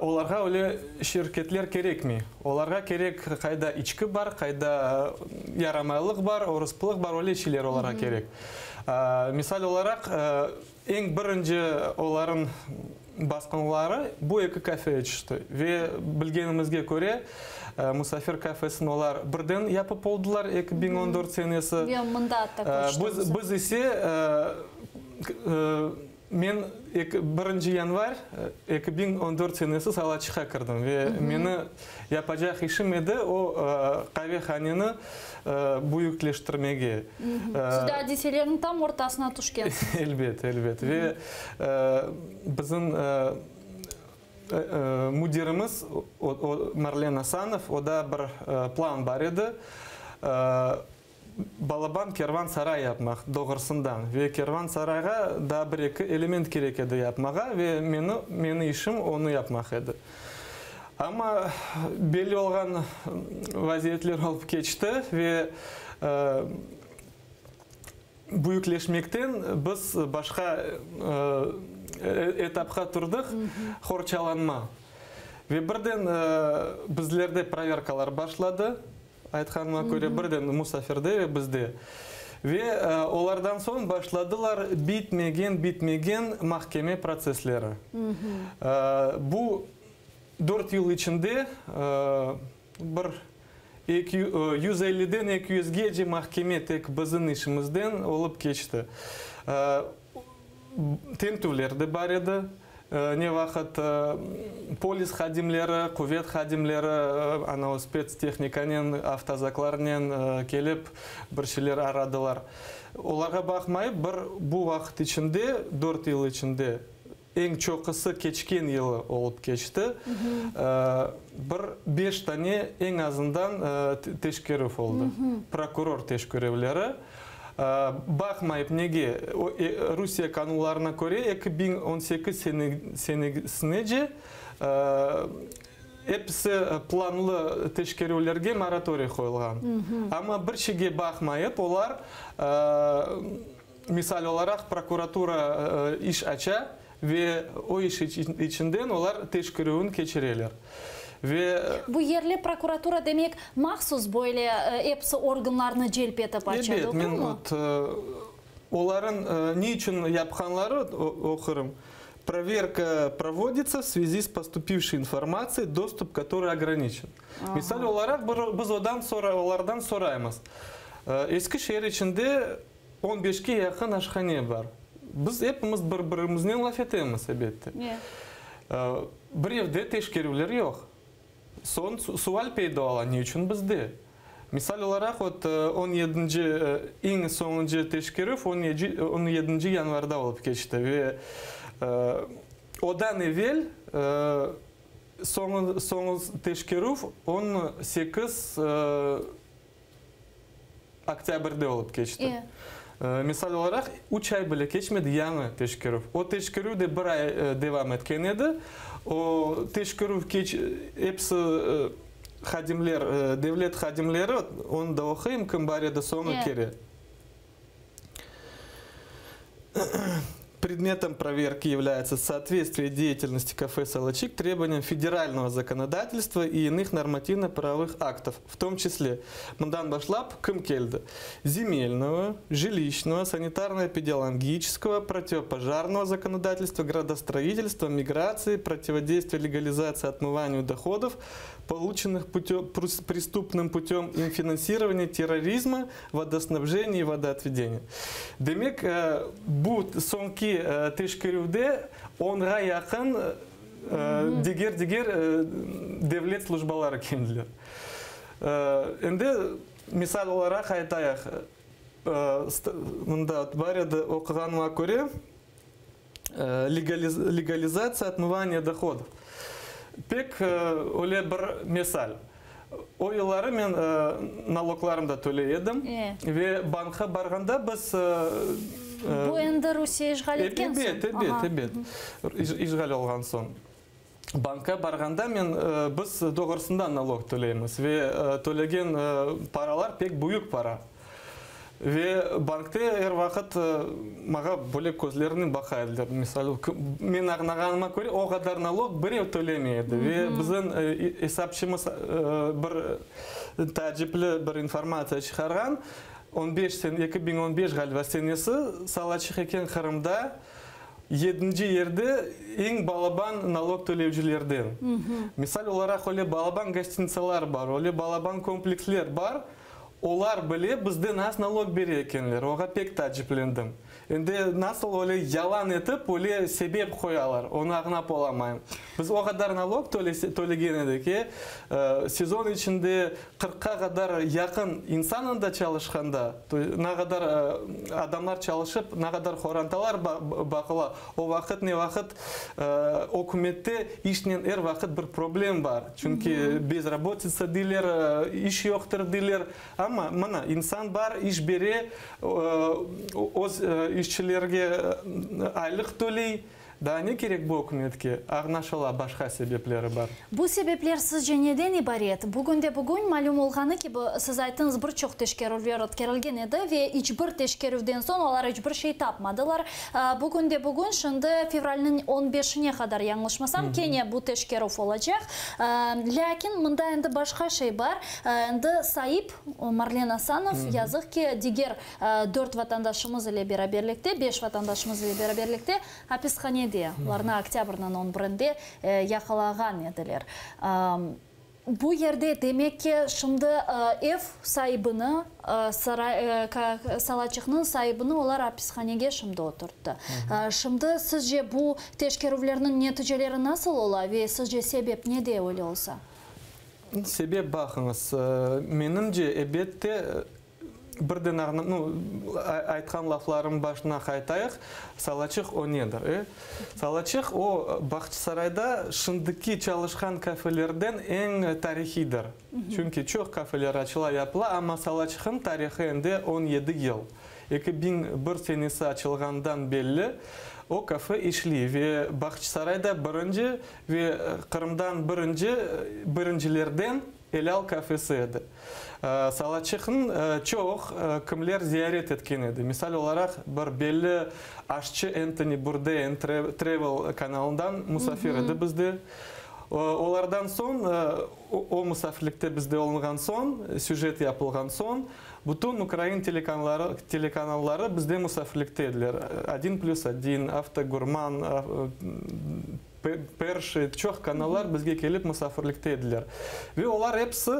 olarğa öyle şirketler kerekmey. Olarğa kerek, qayda içki bar, qayda yaramaylıq bar, orıspılıq bar, öyle şeyler olarğa kerek. Misal olaraq, eñ birinci olarıñ basqınları bu eki kafeye tüşti. Ve bilgenimizge köre, Musafir kafesini olar birden yapıp oldılar 2014 senesi. Ve mında atta köçti. Biz ise Men eki, birinci yanvar 2014 senesi Salaçıqqa kirdim ve meni yapacaq işim edi o qavehaneni büyükleştirmege. Siz de adiselerniñ tam ortasına tüşkensiz. Elbet, elbet. Ve bizim müdirimiz Marlen Asanov, o da bir plan bar edi. Balaban kervan saray yapmaq doğrusından ve kervan sarayğa daa bir-eki element kerek edi yapmağa ve meni, meni işim onı yapmaq edi. Amma belli olğan vaziyetler olıp keçti ve büyükleşmekten biz başqa etapqa turdıq, qorçalanma. Ve birden bizlerde proverkalar başladı. Aytqanıma köre, birden musafirde ve bizde. Ve olardan soñ başladılar bitmegen, bitmegen mahkeme protsessleri. Bu dört yıl içinde bir eki, 150-den 200-gece mahkeme tek bizim işimizden olıp keçti. Tintüvler de bar edi. Ne vaqıt polis hadimleri, quvet hadimleri ana o spetstehnikanen, avtozaklarnen kelip bir şeyler aradılar. Olarğa baqmayıp, bir bu vaqıt içinde, dört yıl içinde, eñ çoqusı keçken yılı olıp keçti, bir beş tane eñ azından teşkerüv oldı, prokuror teşkerüvleri. Baqmayıp nege, Rusiye qanunlarına köre 2018 senesinece episi planlı teşkerüvlerge moratoriy qoyulğan. Amma bir şeyge baqmayıp olar, misal olaraq, prokuratura iş aça ve o iş içinden olar teşkerüvin keçireler. Ve. Bu yerli prokuratura, demek, mahsus böyle episi organlarnı celp etip aça, Elbet, men doğrumı? vot, olarıñ ne içün yapqanları oqurım, Proverka provodится в связи с поступившей информацией, доступ к которой ограничен. Misal olaraq, bir, biz odan olardan soraymız, Eski şeer içinde on beşke yaqın aşhane bar. Biz epimiz bir-birimiznen laf etemiz, elbette. Bir evde teşkerüvler yoq. Soñ sual peyda ola, ne içün bizde? Misal olaraq, vot, on yedinci, eñ soñunci teşkerüv on yedinci yanvarda olıp keçti ve odan evel soñu teşkerüv 18 oktâbrde olıp keçti. Misal olaraq, üç ay bile keçmedi yañı teşkerüv. O teşkerüv de bir ay devam etken edi. O teşkerüv keç, episi hadimler, devlet hadimleri, onı da oquyım, kim bar edi soñu kere. Предметом проверки является соответствие деятельности кафе «Салачик» требованиям федерального законодательства и иных нормативно-правовых актов, в том числе mından başlap kim keldi? Земельного, жилищного, санитарно-эпидемиологического, противопожарного законодательства, градостроительства, миграции, противодействия легализации отмыванию доходов, полученных путем, преступным путем и финансирования терроризма, водоснабжения и водоотведения. Demek, bu soñki teşkerüvde onğa yaqın diger-diger devlet slujbaları keldiler. Endi misal olaraq aytayıq, mında bar edi oquğanıma köre, legalizatsiya otmıvaniya dohodov. Pek öyle bir misal. O yılları men naloglarım da töley edim ve bankqa barğanda biz... Bu endi Rusiye işğal etken soñ. Ebet, ebet, ebet. İşğal olğan soñ. Bankqa barğanda men, biz doğrusından nalog töleymiz ve tölegen paralar pek büyük para. Ve bankte er vaqıt maña böyle közlerinen baqa ediler. Misal, men añlağanıma köre, o qadar nalog birev tölemey edi. Ve bizim esapçımız bir taacipli bir informatsiya çıqarğan, on beş sene, 2015 ğaliba senesi, Salaçıq eken Qırımda yedinci yerde eñ balaban nalog tölevcilerden. Misal olaraq, öyle balaban gostinitsalar bar, öyle balaban kompleksler bar, olar bile bizden az nalog bere ekenler. Oña pek taaciplendim. Endi nasıl öyle yalan etip, öyle sebep qoyalar, onı añlap olamayım. Biz o qadar nalog tölegen edik, sezon içinde 40-qa qadar yaqın insan anda çalışqanda, ne qadar adamlar çalışıp, ne qadar qorantalar baqıla, o vaqıt ne vaqıt ükümette işnen er vaqıt bir problem bar. Çünki bezrabotitsa deyler, iş yoqtır deyler. Amma mına insan bar, iş bere, öz işçilerge aylıq töley. Daa ne kerek bu ükümetke? Añlaşıla, başqa sebepleri bar. Bu sebepler sizce neden ibaret? Bugünde bugün malüm olğanı kibi, siz ayttıñız, bir çoq teşkerüvler ötkerilgen edi ve iç bir teşkerüvden soñ olar iç bir şey tapmadılar. Bugünde bugün şimdi fevralniñ 15-ine qadar, yañlışmasam, kene bu teşkerüv olacaq. Lâkin mında endi başqa şey bar. Endi saip Marlen Asanov, yazıq ki, diger dört vatandaşımız ile beraberlikte, beş vatandaşımız ile beraberlikte apishanede, olarnı oktâbrniñ 11-inde yaqalağan ediler. Bu yerde, demek ki, şimdi ev saibini, Salaçıqnıñ saibini olar apishanege şimdi oturttı. Şimdi sizce bu teşkerüvlerniñ neticeleri nasıl ola ve sizce sebep nede öyle olsa? Sebep, baqıñız, menimce, ebette, birden, nu, aytqan laflarım başına qaytayıq, Salaçıq o nedir? Salaçıq o Bağçasarayda şimdiki çalışqan kafelerden eñ tarihiydir. Çünki çoq kafeler açıla, yapıla, amma Salaçıqnıñ tarihı endi 17 yıl. 2001 senesi açılğandan belli o kafe işliy ve Bağçasarayda birinci ve Qırımdan birinci, birincilerden elâl kafesi edi. Salaçıqnıñ çoq kimler ziyaret etken edi. Misal olaraq, bir belli aşçı Entoni Burdeyn Travel kanalından musafir edi bizde. Olardan soñ, o musafirlikte bizde olunğan soñ, süjet yapılğan soñ, bütün ukrain telekanalları bizde musafirlikte ediler. Odin plyus odin, Avtogurman, Perşıy, çoq kanallar bizge kelip musafirlikte ediler. Ve olar episi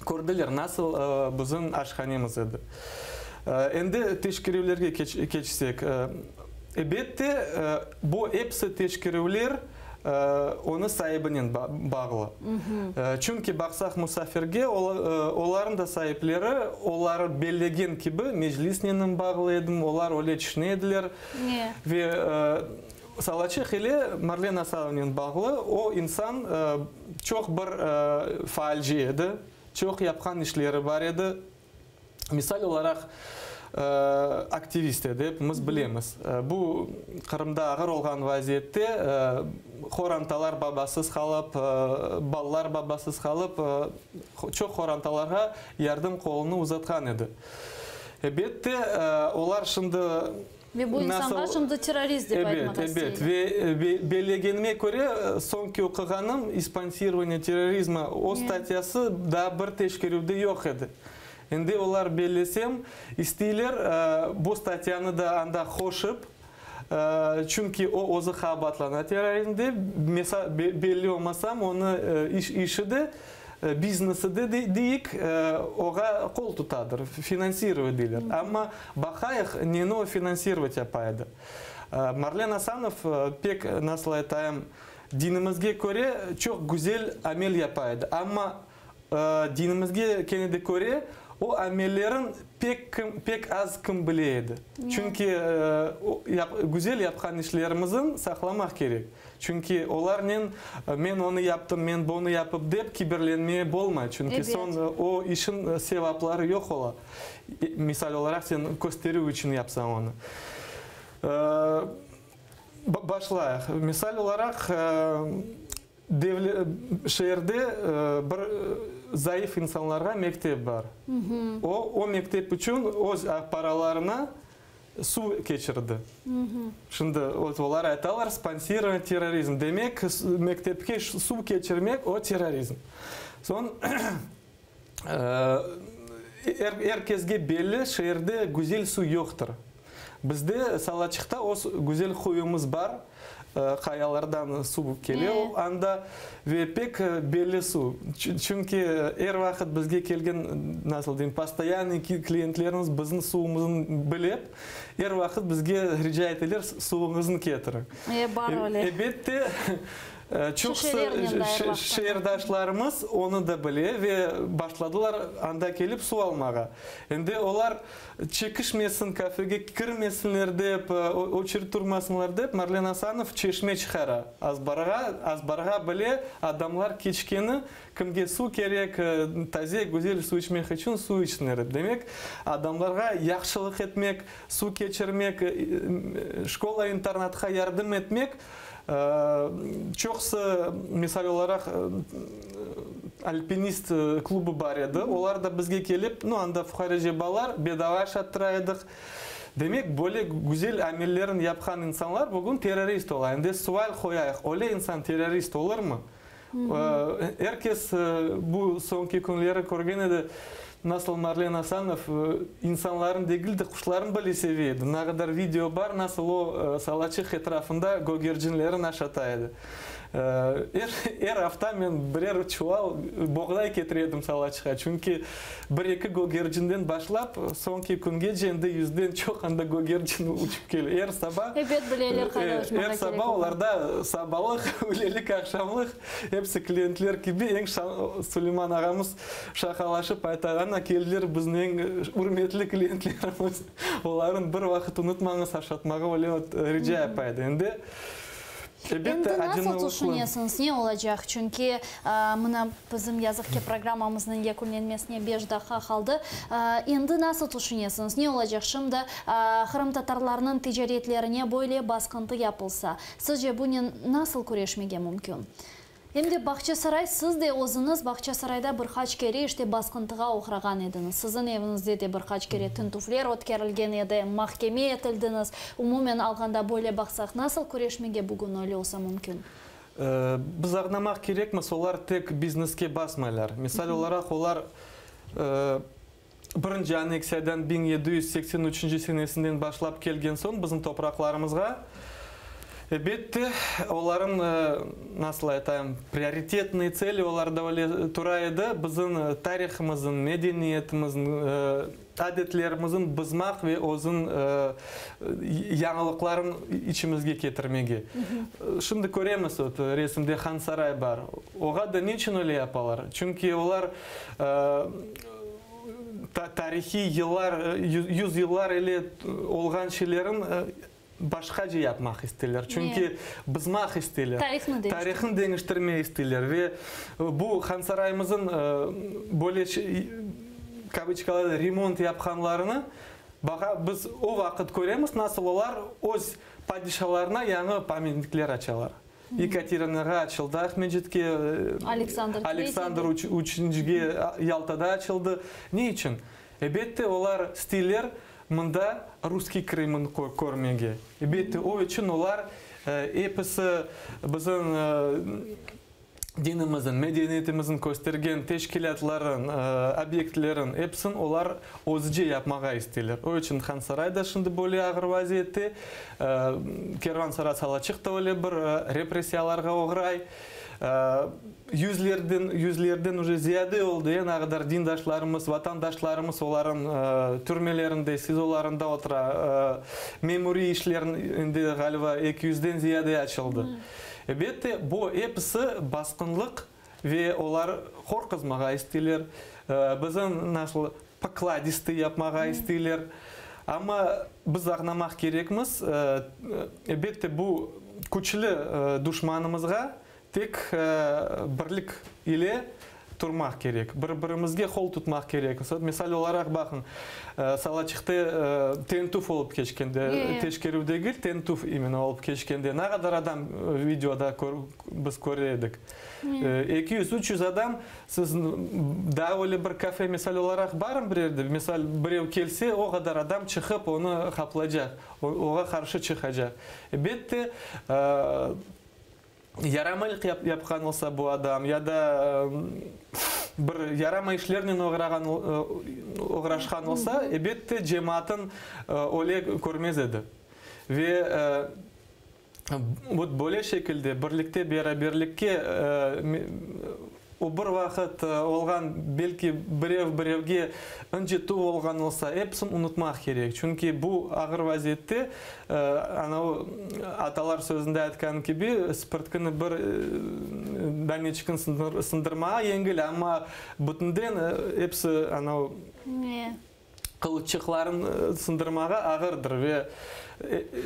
kördiler, nasıl bizim aşhanemiz edi. Endi teşkerüvlerge keçsek, ebette, bu episi teşkerüvler. Onı saibinen bağlı. Çünki baqsaq musafirge, olarnıñ da saipleri, olar bellegen kibi, Meclisnenim bağlı edim, olar öyle tüşüne ediler. Ve Salaçıq ile Marlen Asanovnen bağlı, o insan çoq bir faalci edi, çoq yapqan işleri bar edi. Misal olaraq, aktivist edi, epimiz bilemiz. Bu, Qırımda ağır olğan vaziyette qorantalar babasız qalıp, balalar babasız qalıp, çoq qorantalarğa yardım qolunı uzatqan edi. Ebette, olar şimdi Ve bu insanğa şimdi terrorist dep aytmağa isteyler. Ebet, ebet. Ve bellegenime köre, soñki oquğanım, isponsirovaniye terrorizma, o statyası daa bir teşkerüvde yoq edi. Endi olar, bellesem, isteyler bu statyanı da anda qoşıp, çünki o özü qabatlana terrorizmde, belli olmasam, onı işi de, Biznesi de deyik, oğa qol tutadır, finansirovat deyler. Amma baqayıq, neni o finansirovat yapa edi. Marlen Asanov pek, nasıl aytayım, dinimizge köre çoq güzel amel yapa edi. Amma dinimizge kene de köre, o amellerin pek kim, pek az kim bile edi. Çünki güzel yapqan işlerimizin saqlamaq kerek. Çünki olarnen men onı yaptım, men bonı yapıp dep kibirlenmeye bolmay. Çünki soñ o işin sevapları yoq ola. Misal olaraq, sen kösterüv içün yapsañ onı. Başlayıq. Misal olaraq, şeerde bir zayıf insanlarğa mektep bar. O, o mektep içün öz paralarına Suv keçirdi. Şimdi olar aytalar, sponsirovание terrorizm. Demek, mektepke suv keçirmek, o terrorizm. Soñ, er kesge belli, şeerde güzel suv yoqtır. Bizde Salaçıqta öz güzel quyumız bar. Qayalardan suv kele anda ve pek belli suv. Çünki er vaqıt bizge kelgen, nasıl deyim, postoyannıy kliyentlerimiz bizim suvumıznı bilip, er vaqıt bizge rica eteler, suvuñıznı ketiriñ. E, bar öyle. Ebette, çoqusı şeerdaşlarımız onı da bile ve başladılar anda kelip suv almağa. Endi olar Çekişmesin, kafege kirmesinler dep, oçerit turmasınlar dep, Marlen Asanov çeşme çıqara azbarğa. Azbarğa bile adamlar keçkeni, kimge suv kerek, taze, güzel suv içmek içün suv içsinler dep. Demek, adamlarğa yahşılıq etmek, suv keçirmek, şkola-internatqa yardım etmek, Çoqusı, misal olaraq, alpinist klubı bar edi, olar da bizge kelip, nu, anda fuqarece balalar, bedava aşattıra edik. Demek, böyle güzel amellerin yapqan insanlar bugün terrorist ola. Endi sual qoyayıq, öyle insan terrorist olurmı? Er kes bu soñki künleri körgen edi, nasıl Marlen Asanov insanların degil de, quşların bile seve edi. Ne qadar video bar, nasıl o Salaçıq etrafında gögercinlerin aşata edi. Er, er afta men birer çuval boğday ketire edim Salaçıqqa, çünki bir-eki gögercinden başlap, soñki küngece endi yüzden çoq anda gögercin uçıp kele. Er saba, Ebet, bileler qayda uçmağa er kerek saba olğanını. olarda sabalıq, ülelik, aqşamlıq, episi kliyentler kibi eñ şa, Suleyman ağamız şaqalaşıp ayta, ana, keldiler bizni eñ ürmetli kliyentlerimiz, oların bir vaqıt unutmañız aşatmağa, öyle rica yapa edi. Endi Endi Elbette, nasıl acınıqlı. tüşünesiñiz, ne olacaq? Çünki mına bizim yazıq ki, programmamıznıñ yekünlenmesine beş daqqa qaldı. Endi nasıl tüşünesiñiz, ne olacaq şimdi qırımtatarlarnıñ ticaretlerine böyle basqıntı yapılsa, sizce bunen nasıl küreşmege mümkün? Em de Bağçasaray, siz de özüñiz Bağçasarayda bir qaç kere işte basqıntığa oğrağan ediñiz. Siziñ eviñizde de bir qaç kere tintüvler ötkerilgen edi, mahkeme etildiñiz. Umumen alğanda böyle baqsaq, nasıl küreşmege bugün öyle olsa mümkün? Biz añlamaq kerekmiz, olar tek bizneske basmaylar. Misal olaraq, olar birinci anneksiyadan 1783 senesinden başlap kelgen soñ bizim topraqlarımızğa. Elbette, olarıñ, nasıl aytayım, prioritetnıy tseli olarda öyle tura edi, bizim tarihımıznıñ, medeniyetimizniñ, adetlerimizniñ bızmaq ve özüñ yañılıqların içimizge ketirmege. Şimdi köremiz, ot, resimde Hansaray bar. Oğa da niçün öyle yapalar? Çünki olar tarihiy yıllar, yüzyıllar ile olğan şeylerin başqace yapmaq isteyler. Çünki bızmaq isteyler. Tarihni deñiştirmege isteyler. Ve bu Hansaraymızın böyle kavıçkalarda remont yapqanlarını baqa biz o vaqıt köremiz, nasıl olar öz padişalarına yañı pamyatnikler açalar. Yekaterinağa açıldı Aqmescitke, Aleksandr Üçüncige Yaltada açıldı. Ne içün? Ebette, olar isteyler mında Russkiy Krımın körmege. Ebette, o içün olar episi bizim dinimizin, medeniyetimizin köstergen teşkilâtların, obyektlerin episin olar özüce yapmağa isteyler. O içün Hansaray da şimdi böyle ağır vaziyette, Kervan-Saray Salaçıq da öyle bir repressiyalarğa oğray. Yüzlerden, yüzlerden uje ziyade oldı, e, nağadar dindaşlarımız, vatandaşlarımız olarıñ türmelerinde, SİZOlarında otura, memuriy işler endi, ğaliba, eki yüzden ziyade açıldı. Elbette, bu episi basqınlıq ve olar qorquzmağa isteyler, bizim nasıl pokladistı yapmağa isteyler. Amma biz añlamaq kerekmiz, elbette, bu küçlü duşmanımızğa Tek birlik ile turmaq kerek, bir-birimizge qol tutmaq kerek. Misal olaraq, baqıñ, Salaçıqta tentüv olıp keçkende, teşkerüv degil, tentüv imенно olıp keçkende, ne qadar adam videoda biz köre edik? 200, 300 adam, siz daa öyle bir kafe, misal olaraq, barmı bir yerde? Misal, birev kelse, o qadar adam çıqıp, onı qaplaycaq, oğa qarşı çıqacaq. Elbette, Yaramaylık yapqan olsa bu adam, ya da bir yaramay işlernen oğrağan, oğraşqan olsa, ebette, cemaatın öyle körmez edi. Ve vot böyle şekilde birlikte, beraberlikke O bir vaqıt olğan, belki birev birevge ıncıtuv olğan olsa, episini unutmaq kerek. Çünki bu ağır vaziyette, anavı atalar sözünde aytqanı kibi, sipirtkini bir daneçikni sındırmağa yengil, amma bütünden episi anavı qılçıqların sındırmağa ağırdır. Ve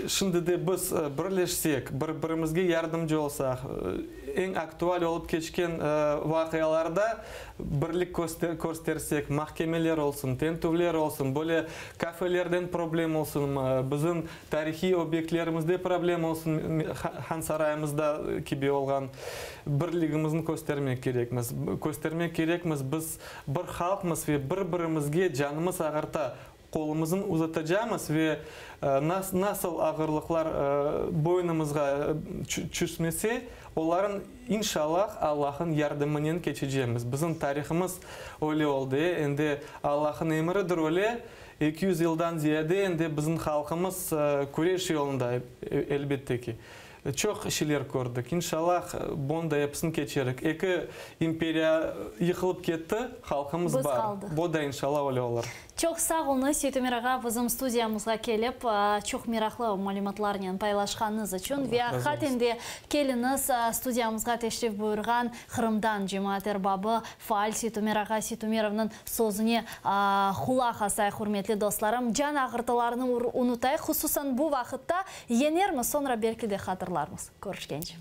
şimdi de biz birleşsek, bir-birimizge yardımcı olsaq, eñ aktual olıp keçken vaqialarda birlik köstersek, mahkemeler olsun, tentüvler olsun, böyle kafelerden problem olsun, bizim tarihiy obyektlerimizde problem olsun, Hansarayımızda kibi olğan birligimizni köstermek kerekmiz. Köstermek kerekmiz, biz Bir halqmız ve bir-birimizge canımız ağırta, qolumızın uzatacamız ve nasıl ağırlıqlar boynumızğa çüşmese, oların inşallah Allahın yardımınen keçecemiz. Bizim tarihımız öyle oldı, endi Allahın emiridir öyle, 200 yıldan ziyade endi bizim halqımız küreş yolunda, elbette ki. Çoq şeyler kördik. İnşallah, bunı da episini keçerik. Eki imperiya yıqılıp ketti, halqımız Biz bar. qaldıq. Bu da inşallah öyle olur. Çoq sağ oluñız, Seytömer ağa, bizim studiyamızğa kelip, çoq meraqlı malümatlarnen paylaşqanıñız içün. Ve Allah razı olsun. aqiqaten de keliñiz, studiyamızğa teşrif buyurğan Qırımdan cemaat erbabı, faal Seytömer ağa Seytömerovnıñ sözüne qulaq asayıq, ürmetli dostlarım. Can ağırtılarını unutayıq, hususan bu vaqıtta. Yenermiz, soñra belki de hatırlarmız. Körüşkence.